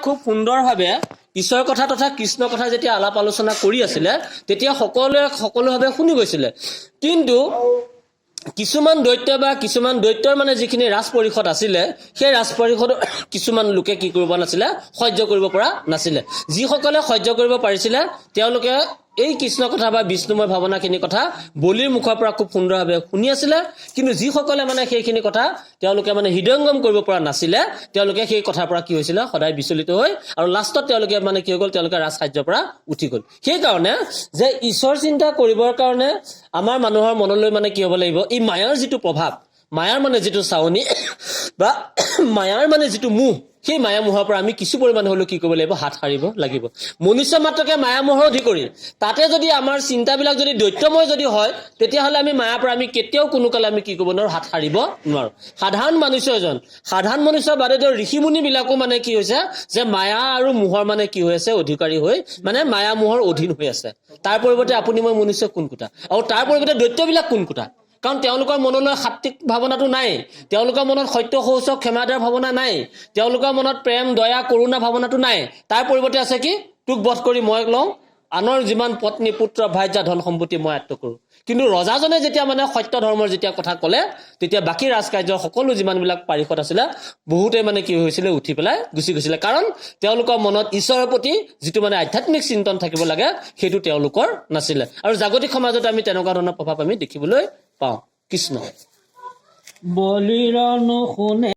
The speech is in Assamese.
খুব সুন্দৰভাৱে ঈশ্বৰ কথা তথা কৃষ্ণ কথা যেতিয়া আলাপ আলোচনা কৰি আছিলে, তেতিয়া সকলোৱে সকলোভাৱে শুনি গৈছিলে। কিন্তু কিছুমান দৈত্য বা কিছুমান দৈত্যৰ মানে যিখিনি ৰাজ পৰিষদ আছিলে, সেই ৰাজ পৰিষদৰ কিছুমান লোকে কি কৰিব নাছিলে? সহ্য কৰিব পৰা নাছিলে। যিসকলে সহ্য কৰিব পাৰিছিলে, তেওঁলোকে এই কৃষ্ণ কথা বা বিষ্ণুময় ভাৱনাখিনি কথা বলিৰ মুখৰ পৰা খুব সুন্দৰভাৱে শুনি আছিলে। কিন্তু যিসকলে মানে সেইখিনি কথা তেওঁলোকে মানে হৃদয়ংগম কৰিব পৰা নাছিলে, তেওঁলোকে সেই কথাৰ পৰা কি হৈছিলে? সদায় বিচলিত হৈ আৰু লাষ্টত তেওঁলোকে মানে কি হৈ গ'ল? তেওঁলোকে ৰাজসাহায্যৰ পৰা উঠি গ'ল। সেইকাৰণে যে ঈশ্বৰ চিন্তা কৰিবৰ কাৰণে আমাৰ মানুহৰ মনলৈ মানে কি হ'ব লাগিব? এই মায়াৰ যিটো প্ৰভাৱ, মায়াৰ মানে যিটো চাৱনি বা মায়াৰ মানে যিটো মোহ, সেই মায়া মোহৰ পৰা আমি কিছু পৰিমাণে হ'লেও কি কৰিব লাগিব? হাত সাৰিব লাগিব। মনুষ্য মাত্ৰকে মায়া মোহৰ অধিকাৰী। তাতে যদি আমাৰ চিন্তাবিলাক যদি দৈত্যময় যদি হয়, তেতিয়াহ'লে আমি মায়াৰ পৰা আমি কেতিয়াও কোনো কালে আমি কি কৰিব নোৱাৰো? হাত সাৰিব নোৱাৰো। সাধাৰণ মনুষ্য এজন, সাধাৰণ মনুষ্যৰ বাদে দিয়ক, ঋষি মুনিবিলাকো মানে কি হৈছে যে মায়া আৰু মোহৰ মানে কি হৈ আছে? অধিকাৰী হৈ মানে মায়া মোহৰ অধীন হৈ আছে। তাৰ পৰিৱৰ্তে আপুনি মই মনুষ্য কোন কোটা? আৰু তাৰ পৰিৱৰ্তে দৈত্যবিলাক কোন কোটা? কাৰণ তেওঁলোকৰ মনলৈ সাত্বিক ভাৱনাটো নাই, তেওঁলোকৰ মনত সত্য, শৌচ, ক্ষমাদাৰ ভাৱনা নাই, তেওঁলোকৰ মনত প্ৰেম, দয়া, কৰুণা ভাৱনাটো নাই। তাৰ পৰিৱৰ্তে আছে কি? তোক বধ কৰি মই লওঁ, আনৰ যিমান পত্নী, পুত্ৰ, ভাৰ্যা, ধন সম্পত্তি মই আয়ত্ব কৰোঁ। কিন্তু ৰজাজনে যেতিয়া মানে সত্য ধৰ্মৰ যেতিয়া কথা ক'লে, তেতিয়া বাকী ৰাজকাৰ্যৰ সকলো যিমানবিলাক পাৰিষদ আছিলে, বহুতে মানে কি হৈছিলে? উঠি পেলাই গুচি গৈছিলে। কাৰণ তেওঁলোকৰ মনত ঈশ্বৰৰ প্ৰতি যিটো মানে আধ্যাত্মিক চিন্তন থাকিব লাগে, সেইটো তেওঁলোকৰ নাছিলে। আৰু জাগতিক সমাজত আমি তেনেকুৱা ধৰণৰ প্ৰভাৱ আমি দেখিবলৈ পাওঁ। কৃষ্ণ। বলিৰ নুশুনে।